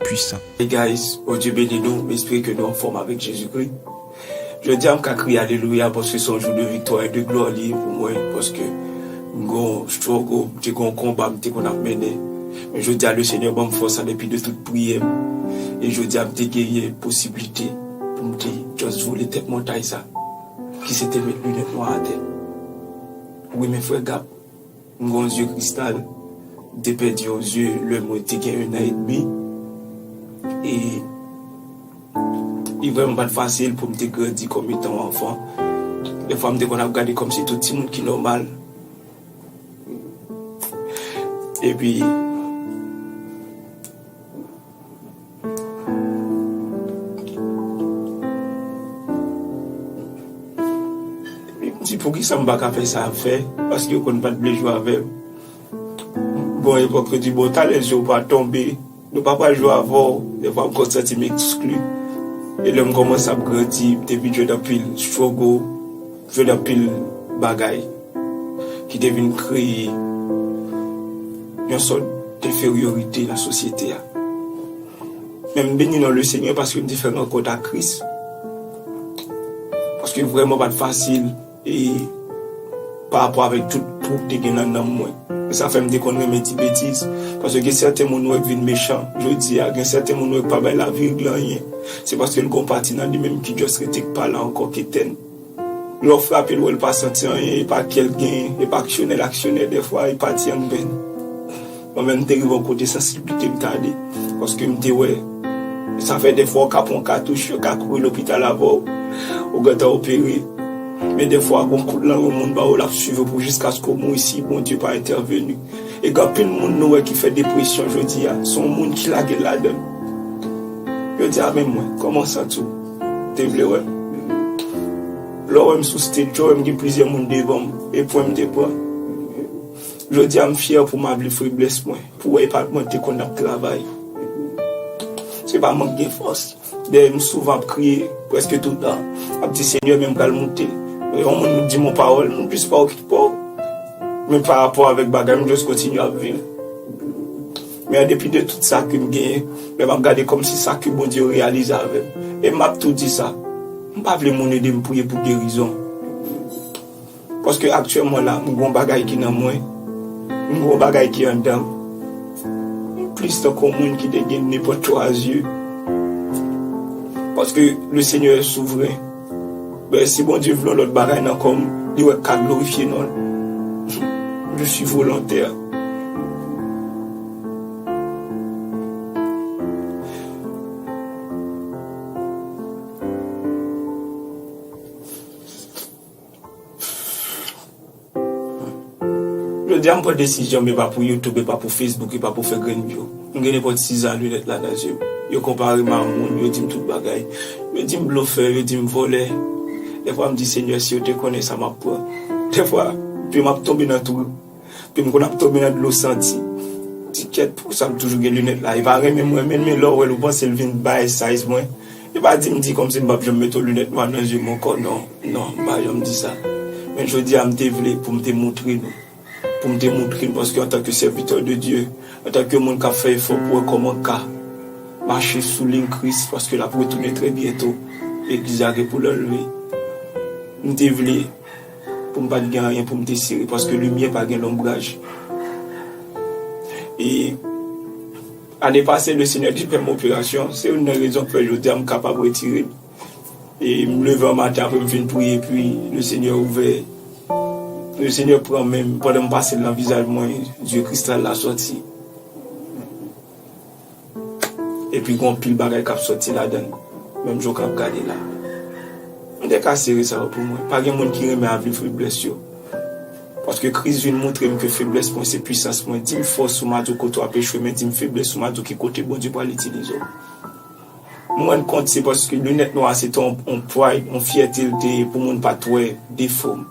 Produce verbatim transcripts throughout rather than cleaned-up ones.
puissant. Hey guys, Bondye beni nou, m espere ke nou anfòm avèk Jezikri. Jodi a m ka kriye alelouya paske se yon jou de viktwa e de glwa li ye pou mwen, paske m gon struggle, m te gon konba m te konn ap mennen. Men jodi a Lesenyè ban m fòs sa depi de tout priyè m. E jodi a m te genyen posiblite pou m te just vole tèt montay sa, ki se te met linèt nwa atè. Wi, men frè Gab, m gon zye kristal. M te pèdi yon zye lè mwen te gen un an edmi. E li vrèman pa t fasil pou m te grandi kòm etan yon anfan. Dèfwa, m te konn ap gade kòmsi tout timoun ki nòmal. Epi, epi m di, poukisa m pa ka fè sa ap fè? Paske yo konn pa t vle jwe avè m. Bon, epòk yo di, bon, talè zye w pa tonbe, nou pa pral jwe avè w. Dèfwa, m konn santi m ekskli. E lè m kòmanse ap grandi, m te vin jwenn anpil struggle, jwenn anpil bagay ki te vin kreye yon sòt denferyorite nan sosyete a. Men m beni non Lesenyè paske m te fè rankont ak Kris. Paske vrèman pa t fasil e pa rapò avèk tout twou k te gen nan nanm mwen. E sa fè m te konn renmen di betiz. Paske gen sèten moun ou wè k vin mechan jodi a, gen sèten moun ou wè k pa bay lavi règle anyen. Se paske l gon pati nan li menm ki just rete k pa la ankò, ki etèn. Lè w frape l, wè l pa santi anyen, e pa kè l genyen, e pa aksyonè l aksyonè, dèfwa e pati an grenn. Mwen menm, m te rive yon kote sansiblite m t ale, paske m te wè, sa fè dèfwa w ka pran katouch, yo ka kouri lopital avè w, ou gentan opere. Men dèfwa, gon kout lan yon moun ba w, l ap swiv ou pou jiskaske w mouri si Bondye pa entèveni. E gen anpil moun nou wè ki fè depresyon jodi a, se yon moun ki lage l ladan l. Yo di, a men mwen, kòman w santi w? Te vle wè m? Lè w wè m sou stage, w wè m gen plizyè moun devan m, e pwen m te pran. Jodi a, m fyè pou m avle feblès mwen, pou wè e pa mwen te konn ap travay. Se pa mank gen fòs. Dèyè m souvan ap kriye, prèske toutan. Ap di, Senyè, men m pral moute. Yon moun di m yon pawòl, m jis pa okipè w. Men pa rapò avèk bagay, m jis kontinye ap viv. Men an depi de tout sa ke m genyen, lè m ap gade kòmsi sa ke Bondye reyalize avè m. E m ap tou di sa, m pa vle moun ede m priye pou gerizon. Paske aktyèlman la, m gon bagay ki nan mwen, m gon bagay ki anndan m. M plis tankou yon moun ki te gen nenpòt twa zye. Paske le Seigneur est souverain. Ben, si Bondye vle yon lòt bagay nan kò m, li wè k ka glorifye non l. Je suis volontaire. Jodi a, m pran desizyon, men pa pou YouTube, e pa pou Facebook, e pa pou fè grenn view. M gen nenpòt sizan linèt la nan zye m. Yo konpare m a yon moun, yo di m tout bagay. Yo di m blofè, yo di m vòlè. Dèfwa, m di, Senyè, si yo te konnen sa m ap pran. Dèfwa, pye m ap tonbe nan twou. Pye m konn ap tonbe nan dlo santi. Di kèt, poukisa m toujou gen linèt la? E pa renmen m renmen l, men lè w wè l, ou panse l vin bay size mwen. E pa di m di kòmsi m p ap janm mete yon linèt nwa nan zye m ankò, non. Non, m pa janm di sa. Men jodi a, m te vle pou m te moutre nou. Pou m te moutre nou, paske antanke sèvitè de Dye, antanke moun k ap fè efò pou wè kòman ka mache sou liy Kris, paske l ap retounen trè byento, legliz la gen pou l anlve. M te vle pou m pa t gen anyen pou m te sere, paske limyè pa gen lonbraj. E ane pase, le Senyè te fè m operasyon, se youn nan rezon k fè jodi a m kapab retire l. E m leve an maten apre m fin priye, epi le Senyè ouvè, le Senyè pran men m, pandan m pase l nan vizaj mwen, zye kristal la sòti. Epi gon pil bagay k ap sòti ladan l, menm jan w k ap gade la. M te ka sere sa yo pou mwen. Pa gen moun ki renmen avle feblès yo. Paske Kris vin moutre m ke feblès mwen se pwisans mwen. Di m fòs ou m a di w kote w ap echwe, men di m feblès ou m a di w ki kote Bondye pral itilize w. M rann kont se paske linèt nwa se te yon, yon pride, yon fyète l te ye pou moun pa t wè defo m.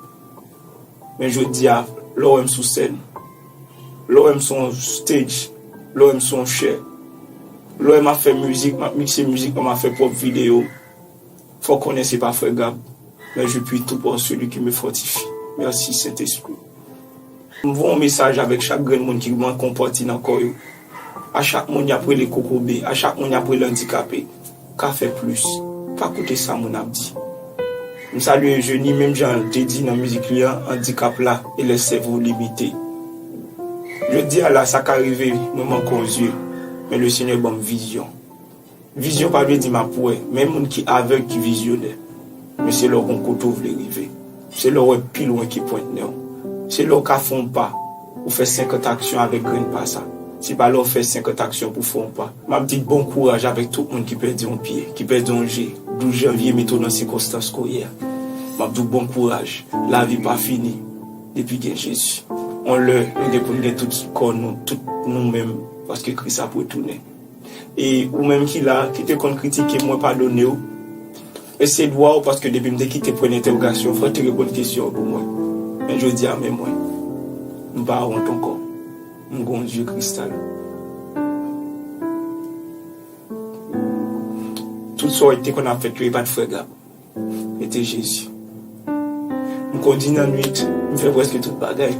Men jodi a, lè w wè m sou sèn, lè w wè m sou yon stage, lè w wè m sou yon chè, lè w wè m ap fè mizik, m ap mikse mizik mwen, m ap fè pwòp videyo m, fò w konnen se pa frè Gab, mais je puis tout par celui qui me fortifie. Merci, Saint-Esprit. M voye yon mesaj avèk chak grenn moun ki manke yon pati nan kò yo. A chak moun y ap rele kokobe, a chak moun y ap rele andikape, ka fè plis. Pa koute sa moun ap di. M salye Eugénie, menm jan l te di nan mizik li an, andikap la e lè sèvo limite. Jodi a la, sa ka rive, mwen manke yon zye, men Lesenyè ban m vizyon. Vizyon pa vle di m ap wè, men moun ki avèg ki vizyonè. Men se lè w gon kote w vle rive. Se lè w wè pi lwen ki pwent nen w. Se lè w ka fè yon pa, ou fè senkant aksyon avèk grenn pa sa. Se pa lè w fè senkant aksyon pou fè yon pa. M ap di bon kouraj avèk tout moun ki pèdi yon pye, ki pèdi yon je. Douz janvye mete w nan sikonstans ke w ye a. M ap di w bon kouraj. Lavi pa fini depi gen Jezi. On lè, nou gen pou n gen tout kò nou, tout nou menm, paske Kris ap retounen. E ou menm ki la, ki te konn kritike m, mwen padone w. E se dwa w, paske depi m te kite pwen entèwogasyon, fò w te reponn kesyon an pou mwen. Men jodi a, men mwen. M pa wont ankò. M gon zye kristal. Tout sa w te konn ap fèt yo, e pa t frè Gab. Mete Jezi. M kondi nan nwit, m fè prèske tout bagay.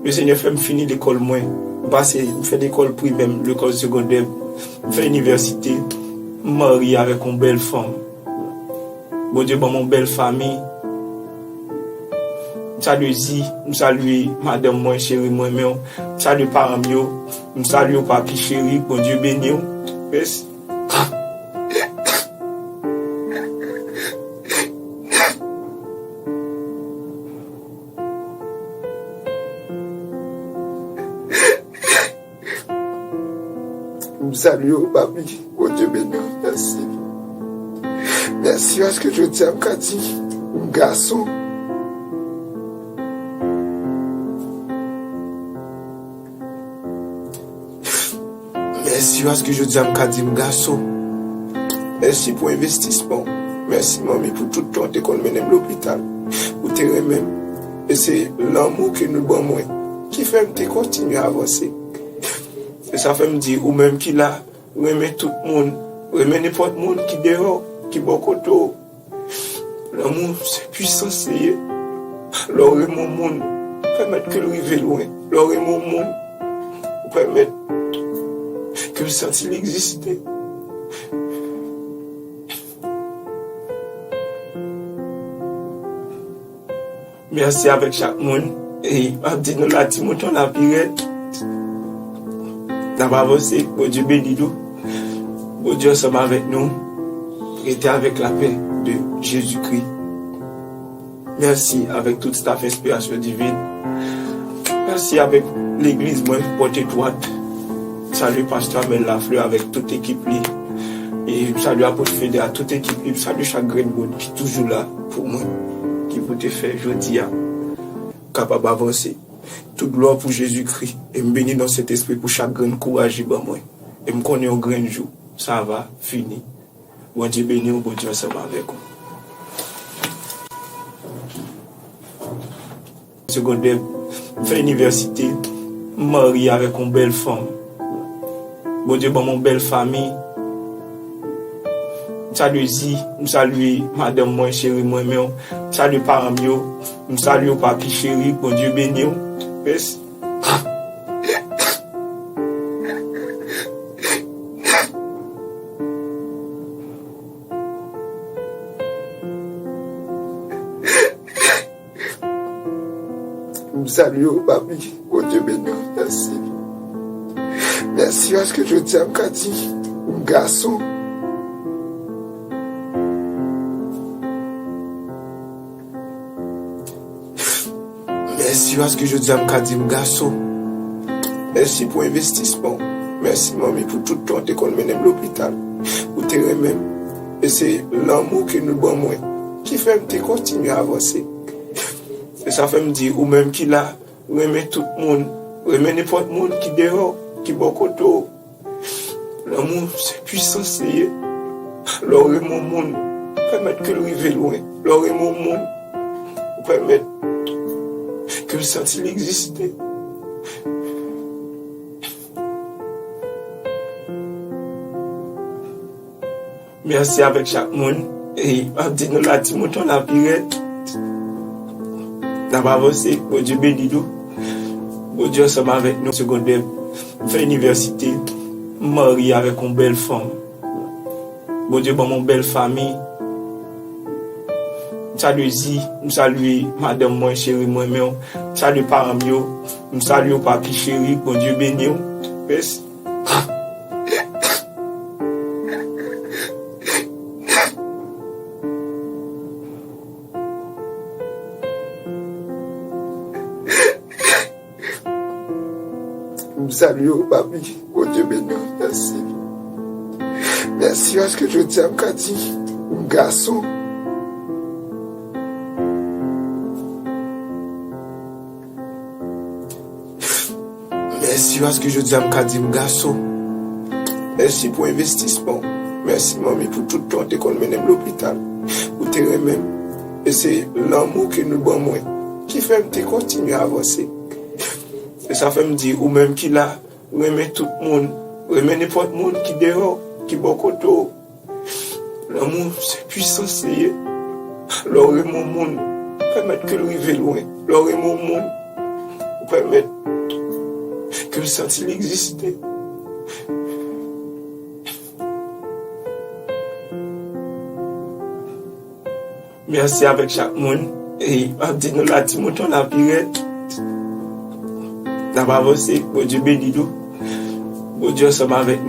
Lesenyè fè m fini lekòl mwen. M pase, m fè lekòl primè m, lekòl segondè m, m fè inivèsite, m marye avèk yon bèl fanm. Bondye ban m yon bèl fanmi. M salye Zi, m salye madanm mwen, cheri mwen, men m salye paran m yo, m salye w papi cheri, Bondye beni w. Mèsi. M salye w, papi. Bondye beni w. Mèsi. Mèsi paske jodi a m ka di m gason. Mèsi paske jodi a m ka di m gason. Mèsi pou envestisman w. Mèsi, manmi, pou tout tan w te konn mennen m lopital. Ou te renmen m. E se lanmou ke nou ban mwen ki fè m te kontinye avanse. E sa fè m di, ou menm ki la, renmen tout moun, renmen nenpòt moun ki deyò, ki bò kote w. Lanmou, se pwisans li ye. Lè w renmen yon moun, pèmèt ke l rive lwen. Lè w renmen yon moun, ou pèmèt ke l santi l egziste. Mèsi avèk chak moun. E m ap di nou la, ti mouton la pi rèd. N ap avanse. Bondye beni nou. Bondye ansanm avèk nou. Rete avèk lapè de Jezikri. Mèsi avèk tout staff Enspirasyon Divin. Mèsi avèk legliz mwen, Pòt Etwat. Salye pastè Amel Lafleur avèk tout ekip li. E m salye apot Fede a tout ekip li. M salye chak grenn moun ki toujou la pou mwen, ki pou te fè jodi a kapab avanse. Tout glwa pou Jezikri. E m beni non Sentespri pou chak grenn kouraj li ban mwen. E m konnen yon grenn jou, sa va fini. Bondye beni w, Bondye ansanm avèk ou. Segondè, m fè inivèsite, m marye avèk yon bèl fanm. Bondye ban m yon bèl fanmi. M salye Zi, m salye madanm mwen, cheri mwen, men m salye paran m yo, m salye w papi cheri, Bondye beni w. Mèsi. M salye w, papi. Bondye beni w. Mèsi. Mèsi paske jodi a m ka di m gason. Mèsi paske jodi a m ka di m gason. Mèsi pou envestisman w. Mèsi, manmi, pou tout tan w te konn mennen m lopital. Ou te renmen m. E se lanmou ke nou ban mwen ki fè m te kontinye avanse. E sa fè m di, ou menm ki la, renmen tout moun, renmen nenpòt moun ki deyò, ki bò kote w. Lanmou, se pwisans li ye. Lè w renmen yon moun, pèmèt ke l rive lwen. Lè w renmen yon moun, ou pèmèt ke l santi l egziste. Mèsi avèk chak moun. E m ap di nou la, ti mouton la pi rèd. N ap avanse. Bondye beni nou. Bondye ansanm avèk nou. Segondè, m fè inivèsite, M marye avèk yon bèl fanm. Bondye ban m yon bèl fanmi. M salye Zi, m salye madanm mwen, cheri m, renmen w. M salye paran m yo. M salye w, papi cheri, Bondye beni w. Mèsi. M salye w, papi. Bondye beni w. Mèsi. Mèsi paske jodi a m ka di m gason. Mèsi paske jodi a m ka di m gason. Mèsi pou envestisman w. Mèsi, manmi, pou tout tan w te konn mennen m lopital. Ou te renmen m. E se lanmou ke nou ban mwen ki fè m te kontinye avanse. E sa fè m di, ou menm ki la, renmen tout moun, renmen nenpòt moun ki deyò, ki bò kote w. Lanmou se pwisans li ye. Lè w renmen yon moun, pèmèt ke l rive lwen. Lè w renmen yon moun, ou pèmèt ke l santi l egziste. Mèsi avèk chak moun. E m ap di nou la, Ti Mouton la pi rèd. N ap avanse. Bondye beni nou. Bondye ansanm avèk nou.